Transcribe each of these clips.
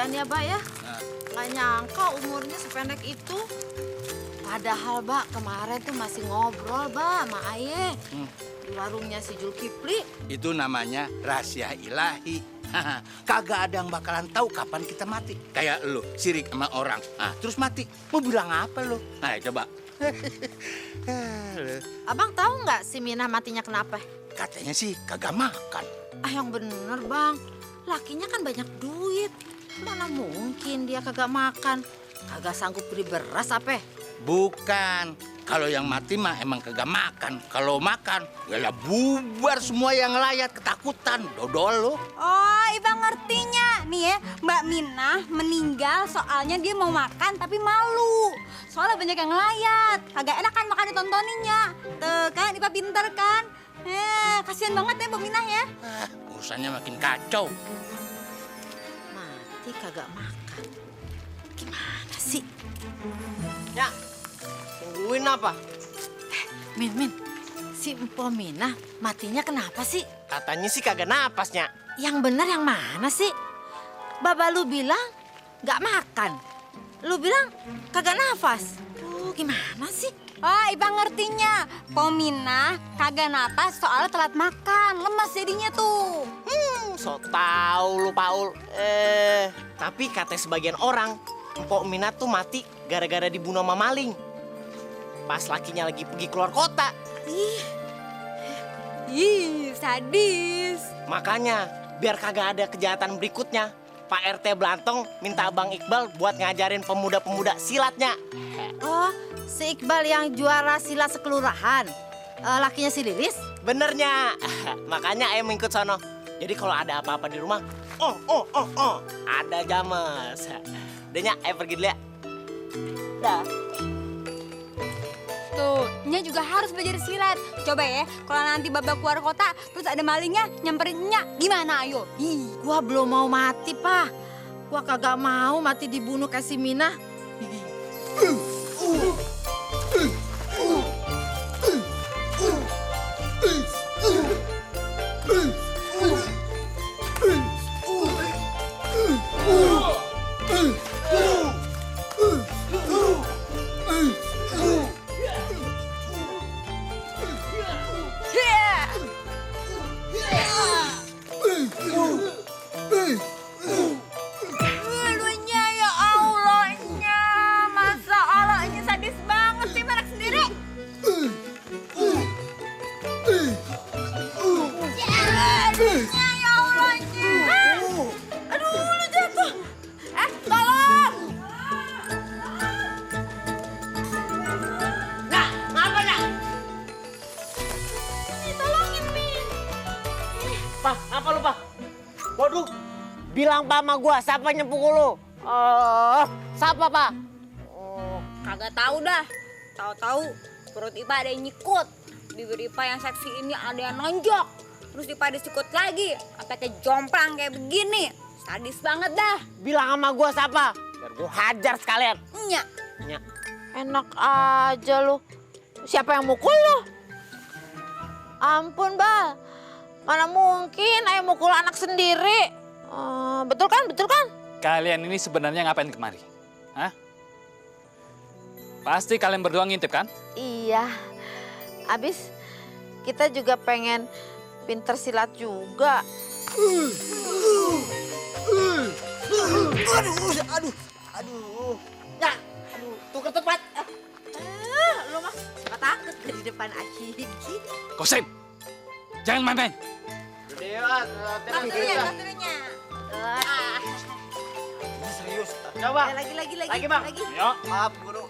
kecapean ya, Mbak ya. Nggak nyangka umurnya sependek itu. Padahal, Mbak, kemarin tuh masih ngobrol, Mbak, sama Aye. Di warungnya si Julkipli. Itu namanya rahasia ilahi. Kagak ada yang bakalan tahu kapan kita mati. Kayak lo, sirik sama orang. Nah, terus mati. Mau bilang apa lo? Nah, coba. Abang tahu nggak si Minah matinya kenapa? Katanya sih kagak makan. Ah, yang bener, Bang. Lakinya kan banyak duit. Mana mungkin dia kagak makan? Kagak sanggup beli beras apa? Bukan. Kalau yang mati mah emang kagak makan. Kalau makan, ya bubar semua yang ngelayat ketakutan. Dodol lo. Oh, Ibang ngertinya. Nih ya, Mbak Minah meninggal soalnya dia mau makan tapi malu. Soalnya banyak yang ngelayat. Kagak enak kan makan ditontoninnya. Tuh kan, Iba pinter kan? Kasihan banget ya Mbak Minah ya. Urusannya makin kacau. Mati kagak makan. Gimana sih? Ya, tungguin apa? Min, si Empo Minah matinya kenapa sih? Katanya sih kagak napasnya. Yang benar yang mana sih? Baba lu bilang nggak makan. Lu bilang kagak nafas. Gimana sih? Oh, Ibang ngertinya. Pominah kagak napas soalnya telat makan. Lemas jadinya tuh. So tau lu, Paul. Tapi kata sebagian orang, Mpok Minat tuh mati gara-gara dibunuh sama maling. Pas lakinya lagi pergi keluar kota. Ih, sadis. Makanya, biar kagak ada kejahatan berikutnya, Pak RT Belantong minta Abang Iqbal buat ngajarin pemuda-pemuda silatnya. Oh, si Iqbal yang juara silat sekelurahan. Lakinya si Lilis? Benernya. Makanya ayam ikut sono. Jadi kalau ada apa-apa di rumah, ada James. Udahnya, ayo pergi dulu ya. Dah. Tuh, Nya juga harus belajar silat. Coba ya, kalau nanti babak keluar kota, terus ada malingnya nyamperin Nya, gimana ayo? Gua belum mau mati, Pak. Gua kagak mau mati dibunuh kayak si Minah. Nya ya Allah, Nya. Masa Allah, Nya sadis banget sih merak sendiri. Nya ya Allah, Nya. Aduh, lu jatuh. Tolong. Nah, ngapa nak? Tolongin, Min. Pak, apa lu, Pak? Waduh, bilang Pak sama gua, siapa yang pukul lu? Siapa, Pak? Kagak tahu dah. Tahu-tahu perut Ipa ada yang nyikut. Bibir Ipa yang seksi ini ada yang nonjok. Terus Ipa disikut lagi. Sampai ke jomplang kayak begini. Sadis banget dah. Bilang sama gua siapa? Biar gua hajar sekalian. Nya. Nya. Enak aja lu. Siapa yang mukul lu? Ampun, Bal. Mana mungkin ayah mukul anak sendiri. Betul kan? Betul kan? Kalian ini sebenarnya ngapain kemari? Hah? Pasti kalian berdua ngintip kan? Iya. Abis kita juga pengen pinter silat juga. Aduh. Ya, tuh ke tempat. Lu mah siapa takut di depan Aki. Kosim! Jangan main-main! Tentunya. Serius. Coba. Lagi, Bang. Ayo. Maaf, guru.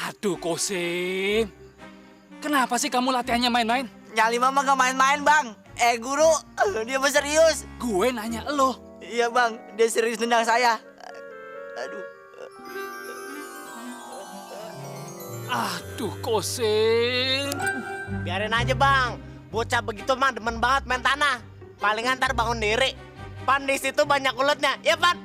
Aduh, Kosim. Kenapa sih kamu latihannya main-main? Nyali mama gak main-main, Bang. Guru, dia mah serius. Gue nanya lo. Iya, Bang, dia serius nendang saya. Aduh. Aduh, Kosim. Biarin aja, Bang. Bocah begitu mah demen banget main tanah. Palingan ntar bangun diri. Pan di situ banyak uletnya, ya Pan?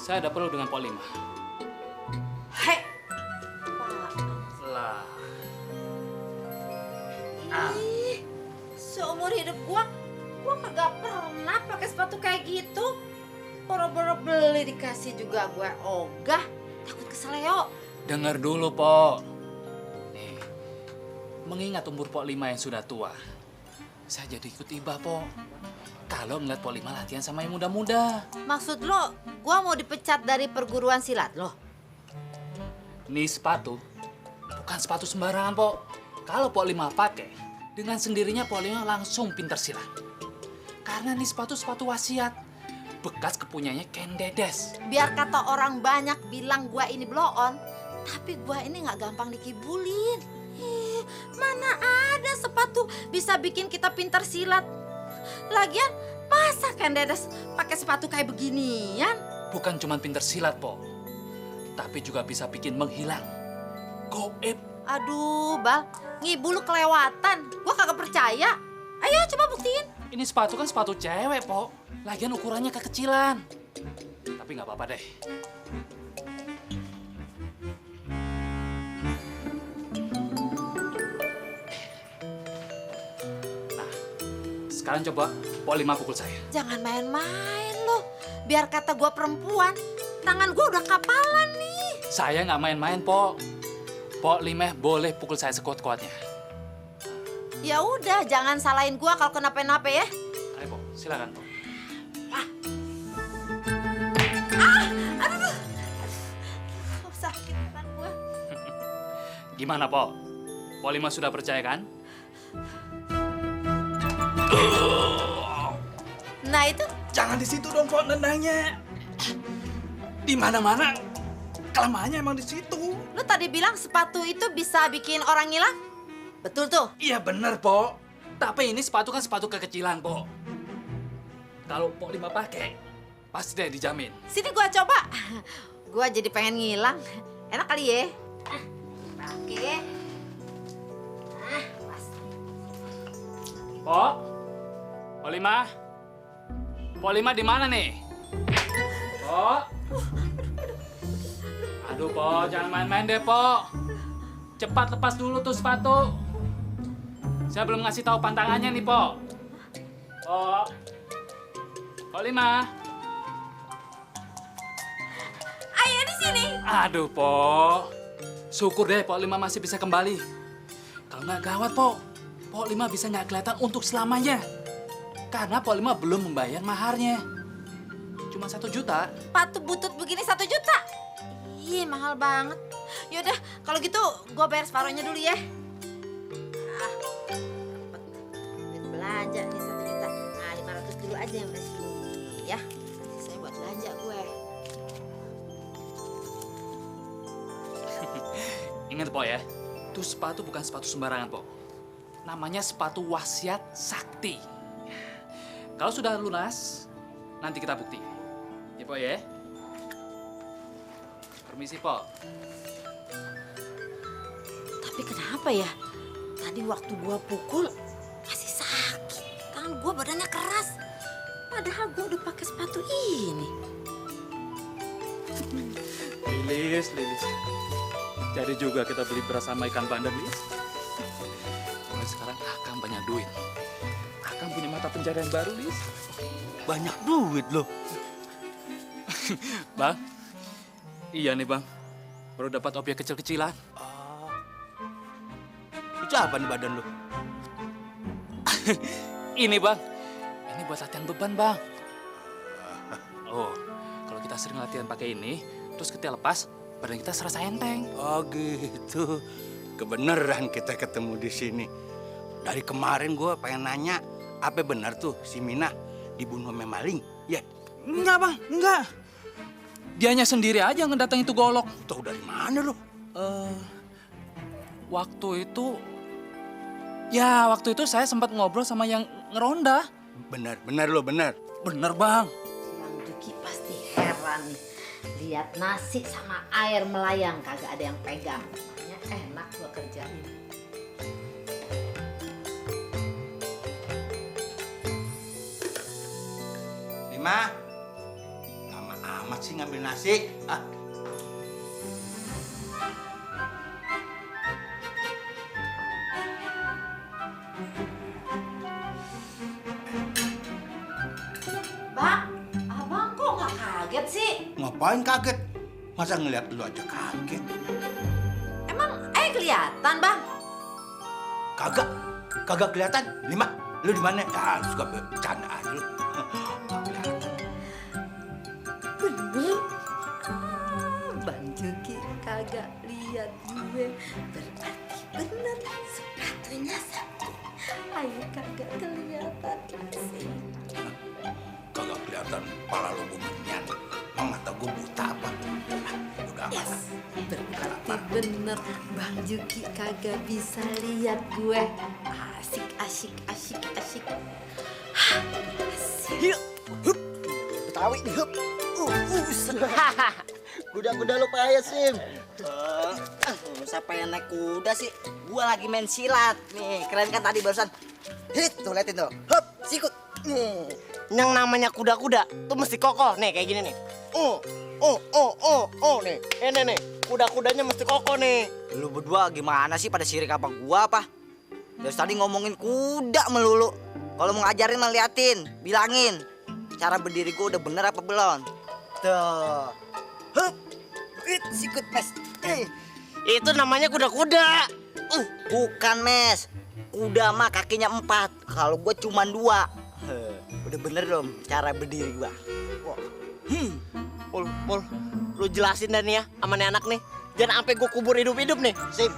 Saya ada perlu dengan Pok Lima. Hei, Pak. Lah. Ih, seumur hidup gua kagak pernah pakai sepatu kayak gitu. Boro-boro beli dikasih juga gue ogah, takut keseleo. Dengar dulu, Pok. Nih, mengingat umur Pok Lima yang sudah tua, saya jadi ikut iba, Pok. Kalau ngeliat Pok Lima latihan sama yang muda-muda. Maksud lo, gua mau dipecat dari perguruan silat lo? Nih sepatu, bukan sepatu sembarangan, Pok. Kalau Pok Lima pakai, dengan sendirinya Pok Lima langsung pinter silat. Karena nih sepatu wasiat, bekas kepunyanya Ken Dedes. Biar kata orang banyak bilang gua ini blow on, tapi gua ini nggak gampang dikibulin. Ih, mana ada sepatu bisa bikin kita pinter silat. Lagian, masa Ken Dedes pakai sepatu kayak beginian? Bukan cuma pinter silat, Pok. Tapi juga bisa bikin menghilang. Goib. Aduh, Bal, ngibul lu kelewatan. Gua kagak percaya. Ayo coba buktiin. Ini sepatu kan sepatu cewek, Pok. Lagian ukurannya kekecilan. Tapi nggak apa-apa deh. Nah, sekarang coba Pok Lima pukul saya. Jangan main-main lo. Biar kata gua perempuan, tangan gua udah kapalan nih. Saya nggak main-main, Pok. Pok Lima boleh pukul saya sekuat-kuatnya. Ya udah, jangan salahin gua kalau kenapa-napa ya. Ayo, Pok. Silakan, Pok. Oh, sakit tangan gua. Gimana, Pok? Pok Lima sudah percaya kan? Nah itu, Jangan di situ dong, Pok, nendangnya. Di mana-mana kelemahannya emang di situ. lu tadi bilang sepatu itu bisa bikin orang ngilang? Betul tuh. Iya bener, Pok. Tapi ini sepatu kan sepatu kekecilan, Pok. Kalau Pok Lima pakai, pasti deh dijamin. Sini gua coba. Gua jadi pengen ngilang. Enak kali ya? Oke. Pas. Pok? Pok Lima? Pok Lima di mana nih? Pok? Aduh, Pok, jangan main-main deh, Pok. Cepat lepas dulu tuh sepatu. Saya belum ngasih tahu pantangannya nih, Pok. Pok? Pok Lima? Ayo di sini. Aduh, Pok. Syukur deh Pok Lima masih bisa kembali. Kalau nggak gawat, Pok. Pok Lima bisa nggak kelihatan untuk selamanya. Karena Pok Lima belum membayar maharnya. Cuma 1 juta. Sepatu butut begini 1 juta. Ih, mahal banget. Yaudah, kalau gitu gue bayar separohnya dulu ya. Dapet duit belanja nih 1 juta. Nah, 500 dulu aja yang resmi ya. Sisanya buat belanja gue. Ingat, Pok ya. Itu sepatu bukan sepatu sembarangan, Pok. Namanya sepatu wasiat sakti. Kalau sudah lunas, nanti kita bukti. Ya, Pok ya. Permisi, Pok. Tapi kenapa ya? Tadi waktu gua pukul masih sakit. Tangan gua badannya keras. Padahal gua udah pakai sepatu ini. Lilis. Jadi juga kita beli beras sama ikan bandeng, Lilis. Mulai sekarang Akang banyak duit. Akang punya mata pencarian baru, Lilis. Banyak duit loh. Bang, iya nih, Bang. Baru dapat obyek kecil-kecilan. Itu apa nih badan lo? Ini, Bang. Ini buat latihan beban, Bang. Oh, kalau kita sering latihan pakai ini, terus ketika lepas, badan kita serasa enteng. Oh gitu. Kebeneran kita ketemu di sini. Dari kemarin gue pengen nanya, apa benar tuh si Mina dibunuh sama maling? Ya, Enggak, Bang. Enggak. Dianya sendiri aja ngedatang itu golok. tahu dari mana lo? Waktu itu saya sempat ngobrol sama yang ngeronda. Benar lo, benar. Bener, Bang. Bang Duki pasti heran nih. Lihat nasi sama air melayang kagak ada yang pegang. Makanya enak gua kerjain. Lima, lama amat amat sih ngambil nasi. Ah. Bang, abang kok nggak kaget sih? Ngapain kaget? Masa ngeliat lu aja kaget? Emang kelihatan bang? Kagak kelihatan. Lima, lu di mana? Ya, lu suka bercanda aja lu. Nggak kelihatan. Bener. Bang Juki kagak lihat gue. Berarti bener sepatunya sakti. Ayo kagak kelihatan sih. Kagak kelihatan kepala lu bunyian. Emang mata gue buta apa? Udah amat. Yes, berarti bener Bang Juki kagak bisa lihat gue. Asik. Asik. Betawi nih, hup. Kuda-kuda lu payah, Sim. Siapa yang naik kuda sih? Gua lagi main silat. Nih, keren kan tadi barusan. Hit, tuh liatin tuh. Hup, sikut. Nih. Yang namanya kuda-kuda tuh mesti kokoh nih kayak gini nih. Nih. Ini nih. Kuda-kudanya mesti kokoh nih. Lu berdua gimana sih pada sirik apa gua apa? Dari tadi ngomongin kuda melulu. Kalau mau ngajarin mah liatin, bilangin. Cara berdiri gua udah bener apa belum? Tuh. Hup. Hit, sikut, Mes. Itu namanya kuda-kuda. Bukan, Mes. Kuda mah kakinya 4. Kalau gua cuma 2. Udah bener dong cara berdiri gua. Pul, lu jelasin dan ya sama nih anak nih. Jangan sampai gue kubur hidup-hidup nih. Sim,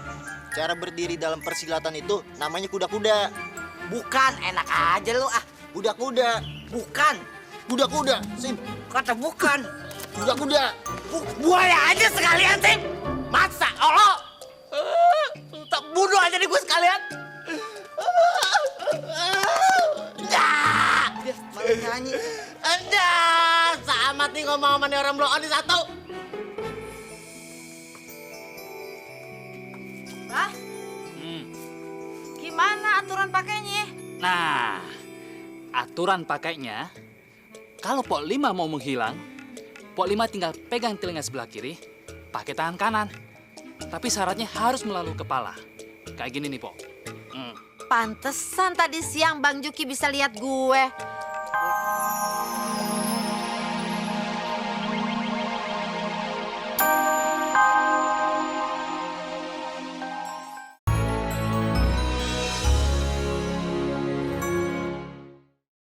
cara berdiri dalam persilatan itu namanya kuda-kuda. Bukan, enak aja lu ah. Kuda-kuda. Bukan. Kuda-kuda, Sim. Kata bukan. Kuda-kuda. Buaya aja sekalian, Tim. Masa? Allah. Tak bunuh aja nih gue sekalian. Dia malah nyanyi. Anda sama nih ngomong sama nih orang blow on di satu. Bah, gimana aturan pakainya? Nah, aturan pakainya, kalau Pok 5 mau menghilang, Pok 5 tinggal pegang telinga sebelah kiri, pakai tangan kanan. Tapi syaratnya harus melalui kepala. Kayak gini nih, Pok. Pantesan tadi siang Bang Juki bisa lihat gue.